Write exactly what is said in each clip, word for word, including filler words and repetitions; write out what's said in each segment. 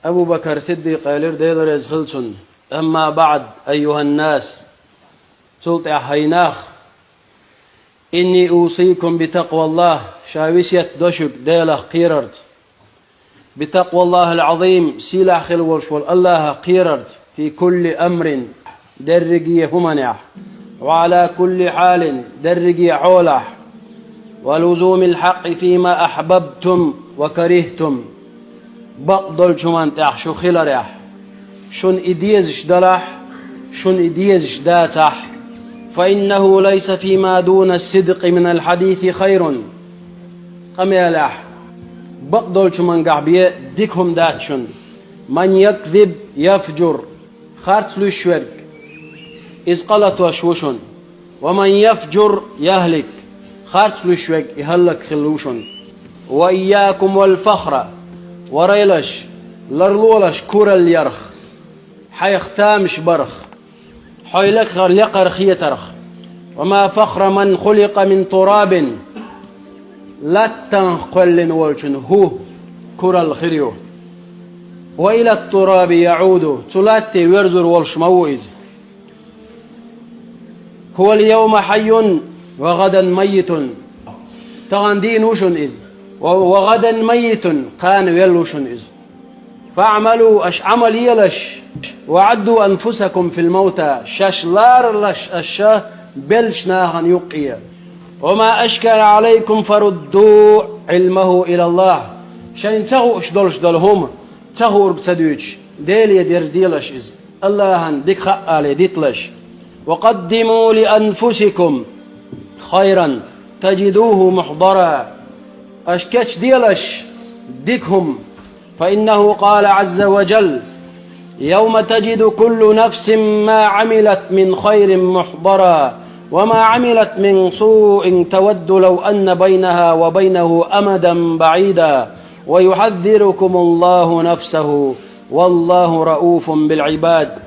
Абу Бакар Сиддикъа элира, Дела реза хила цунна: «Амма баӀд, айюхӀан-нас», цул тӀаьхьа, хӀай нах, «инни усикум битакъваллахӀ», ша весет до шуьга Делах кхерарца, «битакъваллахӀил-Ӏазим», сийлахь хила волуш волу Аллахах кхерарца, «фи кулли амрин», дерриге хӀуманехь, «ва Ӏала кулли хьалин», дерриге хьолахь, «ва лузумил хьакъи фима ахьбабтум ва карихтум», бакъ долчу хӀуманна тӀехь шу хиларехь, шуна и дезаш далахь, шуна и дезаш дацахь, «фа иннаху лайса фима дуна сидкъи минал хьадиси хайрун». Къамелехь, бакъ долчу хӀумангахь бен дика хӀума дац шуна. «Ман якзиб яфжур», харц луьйш верг, иза къа латош ву шуна. «Ва ман яфжур яхлик», харц луьйш верг, и хӀаллакьхилла ву шуна. «Ва ийякум вал фахра», варайлаш, ларлолаш куралла ярх, хьайх тамаш барх, хьо лекхар-, лекхар хетарх. «Ва ма фахра ман хуликъа мин турабин», латтанах кхоьллина волчун хӀу куралла хир ю. «Ва илат-тураби яӀуду», цу латте верзур волуш ма ву иза. «ХӀувал-явма хьаййун ва гӀадан маййитун». Тахана дийна ву шуна иза. «Ва, ва гӀадан маййитун», кхана велла ву шуна иза. «ФаӀмалу», аша Ӏамал елаш, «ва Ӏадду анфусакум фил мавта», шаьш ларалаш аша беллачу нахана юккъе. «Ва ма ашкала Ӏалайкум фарудду Ӏилмаху илаллахӀ». Шайна ца хууш долуш долу хӀума ца хуург ца дуьйцуш, Деле дерзаделаш иза. Аллахьан дика хаъале диталаш. «Ва къаддиму ли анфусикум хайран тажидуху мухьдара». Аша кечделаш дика хӀума. «Фа иннаху къала Ӏазза ва джалла: «Явма таджиду куллу нафсин ма Ӏамилат мин хайрин мухьдара, ва ма Ӏамилат мин суин тавадду лав анна байнаха ва байнаху амадан баӀида, ва юхьаззирукумуллаху нафсаху». «Валлаху рауфун бил-Ӏибад».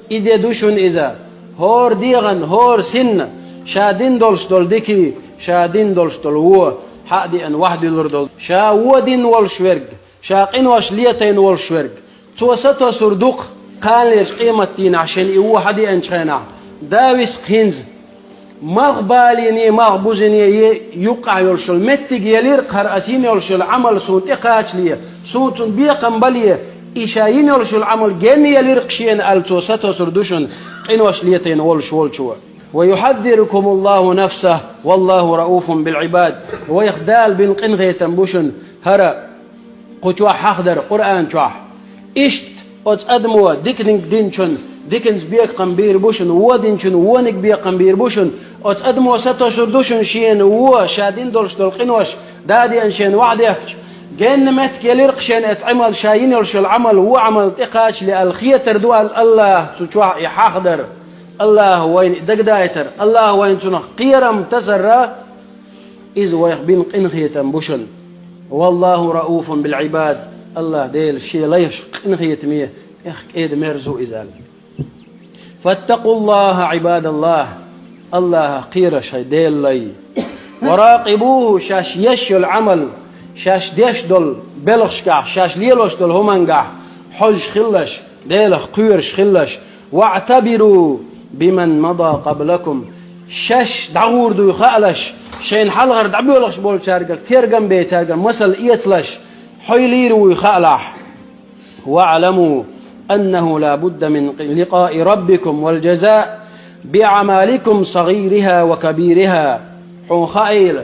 И де ду шуна иза, хӀора дегӀан, хӀора синна, ша дина долуш долу дикий, ша дина долуш долу вон, хьа а деана, вахьа дуьллур долу, ша вон дина волуш верг, ша къинош летайна волуш верг, цо сатосур ду-кх кханалерчу къематдийнахь шен и вон хьа деанчу хенахь, да виса-кх хӀинца. Малх балийне, малх бузийне е юккъахь йолуш йолу меттиг елира-кх хӀара аса йина йолуш йолу Ӏамал суна тӀекхачале, суна цунна бекхам бале, и ша йина йолуш йолу Ӏамал генна елира-кх шена аьлла, цо сатосур ду шуна къинош летийна волуш волчо. «Ва юхьаззирукумуллаху нафсаху, валлаху рауфун бил-Ӏибад». Вайх Дала бина къинхетам бу шуна хӀара кху чохь хьахдар, Къуръан чохь. Иштта оцу адамо диканиг динчун диканца бекхам бийр бу шуна, вон динчун вониг бекхам бийр бу шуна, оцу адамо сатосур ду шуна шена вон ша дина долуш долу къинош, да а деана шена вахьа дехча, генна меттиг елира-кх шена оцу Ӏамал, ша йина йолуш йолу Ӏамал, вон Ӏамал тӀекхачале аьлла хетар ду аьлла Аллахьа цу чохь и хьахдар. Аллахьа вайна и дагадайтар, Аллахьа вайна цунах кхерам тасарра, иза вайх бина къинхетам бу шуна. «Валлаху рауфун бил-Ӏибад». Аллахь Дела шен лайх къинхетаме тӀех кӀеда-мерза ву иза аьлла. «Фаттакъуллахьа, Ӏибадаллахь». Аллахьах кхераш, хӀай Делан лай. «Ва ракъибуху», шаьш еш йолу Ӏамал, шаьш деш долу белхашкахь, шаьш лелош долу хӀумангахь хьожуш хилалаш, Делах кхоьруш хилалаш. «ВаӀтабиру биман мада къаблакум». Шаьш дӀагӀур дуй хаалаш, шайна хьалхара дӀабоьлхуш болчаьргара тергам бен цаьргара масал эцалаш, хьо лийр вуй хаалахь. «ВаӀламу аннаху ла будда мин ликъаи раббикум вал джаза биаӀмаликум сагӀириха ва кабириха». Хьуна хаийла.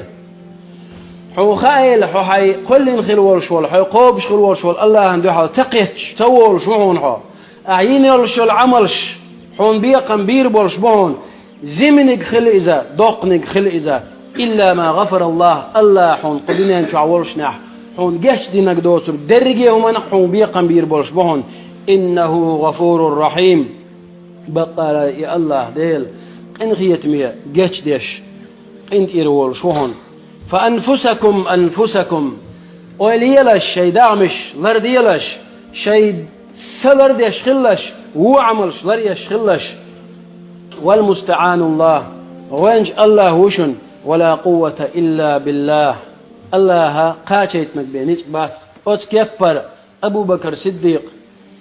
Хьуна хаийла, хьо хьайн кхоьллина хила волуш волу, хьо кхобуш хила волуш волу Аллахьан дуьхьал ца кхетташ, ца волуш ву хьуна хьо. Ахьа йина йолуш йолу Ӏамалш хьуна бекхам бийр болуш бу хьуна, зиманиг хила иза, доккханиг хила иза, илла ма гӀафараллахь, Аллахьа хьуна кху дуьнен чохь волушшехь хьуна гечдинарг доцург, дерриге а хӀуманах хьуна бекхам бийр болуш бу хьуна, иннаху гӀафурур рахьим. Баккъала и Аллахь Дела къинхетаме, гечдеш, къинтӀера волуш ву хьуна. «Фа анфусакум, анфусакум». Ойла елаш, шайн дегӀмаш ларделаш, шайн са лардеш хилалаш, вон Ӏамалш ларъеш хилалаш. «Вал мустаӀануллахь». ГӀоьнча Аллахь ву шуна. «Ва ла къуввата илла биллахь». Аллахьах кхачийтинарг бен ницкъ бац. Оцу кеппара Абу Бакр Сиддикъ,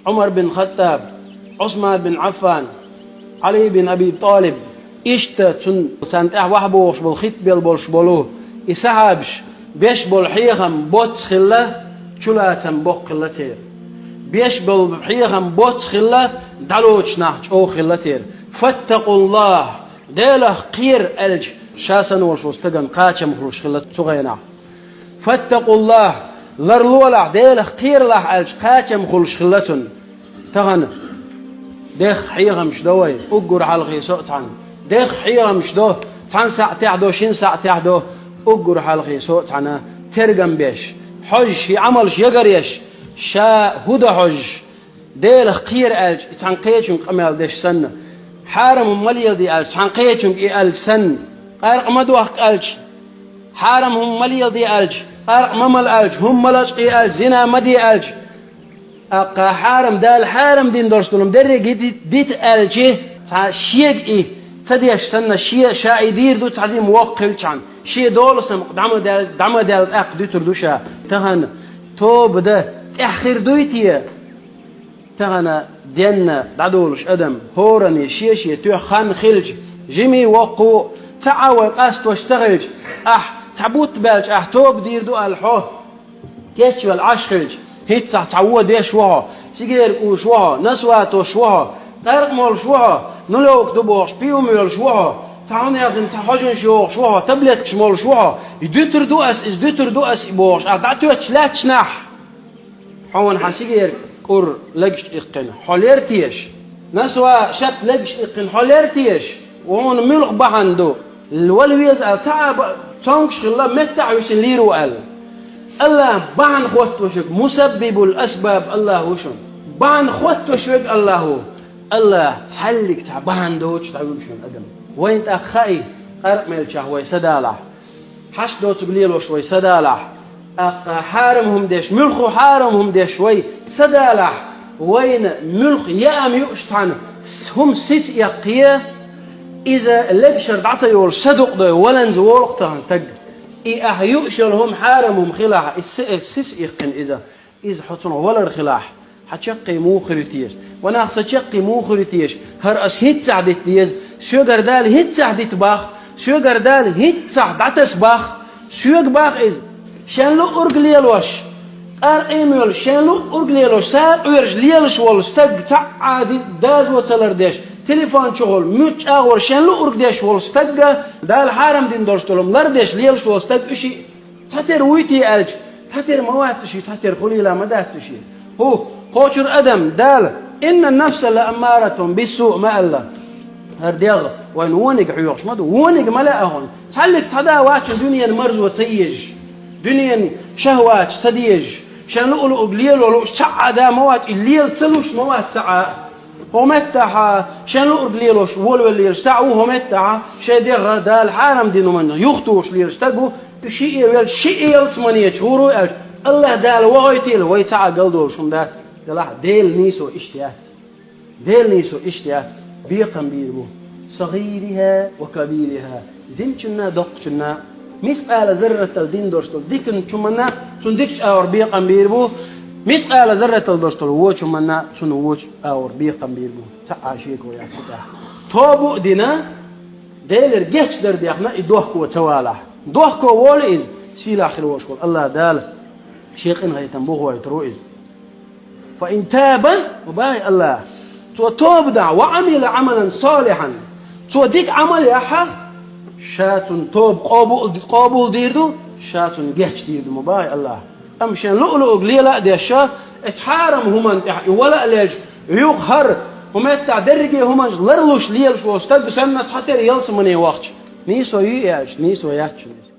Ӏумар бин Хаттаб, Ӏусман бин Ӏаффан, Ӏали бин Аби ТӀалиб, иштта цун, царна тӀехь вахьа бохуш болу, хитта бел болуш болу и сахьабаш беш болу хьехам боцца хилла, чулацам боккха хилла церан. Беш болу хьехам боцца хилла, дӀалоцуш нах чӀогӀа хилла церан. «Фаттакъуллахь», Делах кхера аьлча, ша санна волуш волу стагана кхачам хуьлуш хилла цу хенахь. «Фаттакъуллахь», ларлолахь, Делах кхералахь аьлча, кхачам хуьлуш хилла цунна. Тахана дехха хьехамаш до вай, уггар хьалхе со а цхьаьна. Дехха хьехамаш до, цхьана сахьтехь до, шина сахьтехь до, уггар хьалхе со а цхьаьна тергам беш, хьожуш, и Ӏамалш ягаръеш, ша хӀун дан хьожуш, Делах кхера аьлча, и цхьана кхечуьнга къамел деш санна, хьарам хӀума ма леладе аьлча, цхьана кхечуьнга и аьлча санна, къаркъа ма дохка аьлча, хьарам хӀума ма леладе аьлча, къаркъа ма мала аьлча, хӀума ма лачкъе аьлча, зина ма де аьлча, тӀаккха хьарам, Дала хьарам дина долуш долу хӀума дерриге ди-, дита аьлча, цхьа шега и ца деш санна, шен ша и дийр ду цхьа зима воккха хилчхьана, шен долу самукъа дӀа ма даьлла, дӀа ма даьлла тӀаккха дуьтур ду ша. Тахана тоба дан тӀаьхьа хир дуй те? Тахана денна дӀадолуш адам, хӀоранне шен-шен тоьхна хан хилча, жимий воккху, цхьа а вай къастош ца хилча, ахь цхьа бутт баьлча, ахь тоба дийр ду аьлла хьо кечвелла Ӏаш хилча, хӀинццахь цхьа вон деш ву хьо, сигарет кӀуш ву хьо, насватош ву хьо, къаркъа молуш ву хьо, нулевка ду бохуш, пиво йолуш ву хьо, цхьа хӀун яхина, цхьа хьожанаш йохуш ву хьо, таблеткаш молуш ву хьо, и дуьтур ду ас, иза дуьтур ду ас и бохуш, ахь дӀатоьттуш лаьтташ нахь. Хьуна хьан сигарет кӀур легаш иккхина, хьо лер теша? Насва шат легаш иккхина, хьо лер теша? Хьуна муьлха бахьана ду? Вала веза аьлла, цхьа а ба-, цомгуш хилла, меттахь висина лийр ву аьлла. Аллах бахьана хоттуш верг, мусаббибул асбаб Аллах ву шуна. Бахьана хоттуш верг Аллах ву. Аллах цхьаьллиг цхьа бахьана доцуш дӀавуьгу шуна адам. Вайна тӀаккха хаий, къаркъа мелчахь вай са далахь. Хьашт доцург лелош вай са далахь, тӀаккха хьарам хӀума деш, муьлхха хьарам хӀума деш вай са далахь, вайна муьлхха яам юуш цхьана хӀума сица эккхе, иза легашара дӀа ца йолуш садукъа дой, валанза волу-кх тахана стаг. И ахь юуш йолу хӀума хьарам хӀума хилахь, и сиса иккхина иза. Иза хьо цунах валар хилахь, хьан чаккхе муха хир ю теша? Ва нах, сан чаккхе муха хир ю теша? ХӀара ас хӀинццехь дита деза, соьгара Дала хӀинццехь дита боху, соьгара Дала хӀинццехь дӀатаса боху, соьга боху иза. Шен луург лелош, къаркъа ма йолуш, шен луург лелош, сагӀа къоьрташ лелаш волу стаг цхьа а ди-, доза ца лардеш, телефон чухула, муьлхха чӀагӀо шен луург деш волу стагга, Дала хьарам дина долуш долу хӀума лардеш лелаш волу стаг, уьш и Цхьатера вуй те аьлча, цхьатера ма вац уьш, цхьатера хулийла ма дац уьш. ХӀу, кхочур адам, Дала: «Инна нафса ла аммаратун биссу», ма аьлла. ХӀара дегӀ вайна вониг хьоьхуш ма ду, вониг ма лаьа хьуна. Цхьаллиг цхьа да вачун дуьненан марзо ца езаш, дуьненан шахӀваташ ца дезаш, шен луъу-луъург лело лууш цхьа а да ма вац, и лела ца луш ма вац цхьа а. ХӀокху меттехь шен луург лелош волавелла лелаш цхьаъ ву, хӀокху меттехь шен дегӀ Дала хьарам дина хӀуманна юхатухуш лелаш стаг ву, шиъ а велча, шиъ а ялсаманечу гӀур ву аьлча, Аллах Дала вахийтийла вай цхьа а галдолуш хӀума дац, делахь Делан нийсо иштта яц. Делан нийсо иштта яц, бекхам бийр бу сагӀириха ва кабириха. Зинчунна а, доккхачунна а, мискъала зарратал дина долуш долу диканчу хӀуманна а цунна дикачу агӀор бекхам бийр бу, мискъала зарратал долуш долу вочу хӀуманна а цунна вочу агӀор бекхам бийр бу. Цхьа а шеко яц цу тӀехь. Тоба а дина, Делера гечдар а дехна, и дохко ца валахь. Дохко волу иза, сийлахь хила волуш волу Аллах Дала шен къинхетам бухахь вайтур ву иза. Фа ин таба, ма боху Аллах, цо тоба дахь, ва Ӏамила Ӏамалан салихьан, цо дика Ӏамал яхь, ша цунна тоба къобул, къобул дийр ду, ша цунна гечдийр ду, ма боху Аллах. Амма шен луъу-луург лела а деш, оцу хьарам хӀуманна тӀехь и вала а лелча, юха хӀара, хӀокху меттехь дерриге хӀуманаш ларлуш лелаш волу стаг санна, цхьатера ялсамане вахча, нийсо юй аьлча, нийсо яц шуна иза.